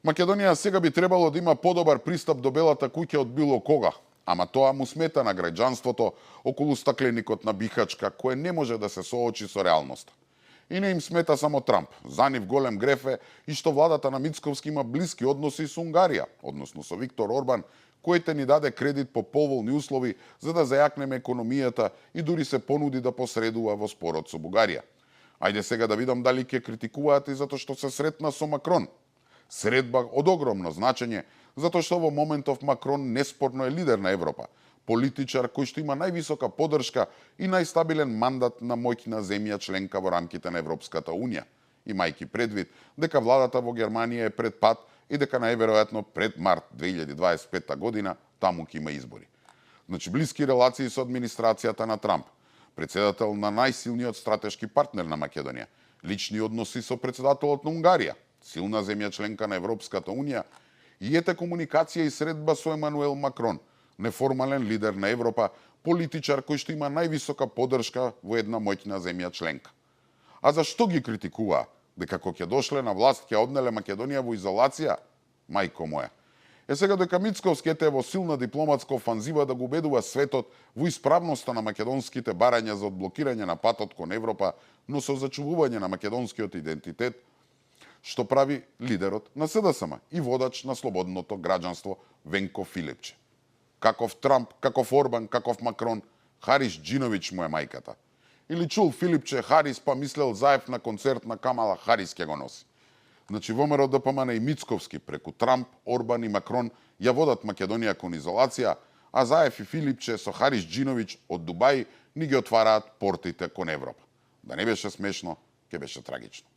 Македонија сега би требало да има подобар пристап до Белата куќа од било кога, ама тоа му смета на граѓанството околу стакленикот на Бихачка, кое не може да се соочи со реалноста. И не им смета само Трамп. За нив голем греф е и што владата на Мицковски има блиски односи со Унгарија, односно со Виктор Орбан, кој те ни даде кредит по поволни услови за да зајакнеме економијата и дури се понуди да посредува во спорот со Бугарија. Ајде сега да видам дали ќе критикуваат и затоа што се сретна со Макрон. Средба од огромно значење, затоа што во моментов Макрон неспорно е лидер на Европа, политичар кој што има највисока поддршка и најстабилен мандат на моќна земја членка во рамките на Европската Унија, имајќи предвид дека владата во Германија е пред пат и дека најверојатно пред март 2025 година таму ќе има избори. Значи блиски релации со администрацијата на Трамп, председател на најсилниот стратешки партнер на Македонија, лични односи со председателот на Унгарија, силна земја членка на Европската Унија, и ете комуникација и средба со Емануел Макрон, неформален лидер на Европа, политичар кој што има највисока поддршка во една моќна земја членка. А зашто ги критикуваа? Дека кога ќе дошле на власт ќе однеле Македонија во изолација? Мајко моја. Сега дека Мицковски ете во силна дипломатска офанзива да го убедува светот во исправноста на македонските барања за одблокирање на патот кон Европа, но со зачувување на македонскиот идентитет, што прави лидерот на СДСМ и водач на слободното граѓанство Венко Филипче. Каков Трамп, каков Орбан, каков Макрон, Харис Джинович му е мајката. Или чул Филипче Харис па мислел заев на концерт на Камала Харис ќе го носи. Значи ВМРО ДПМН и Мицковски преку Трамп, Орбан и Макрон ја водат Македонија кон изолација, а Заев и Филипче со Харис Джинович од Дубај ни ги отвараат портите кон Европа. Да не беше смешно, ќе беше трагично.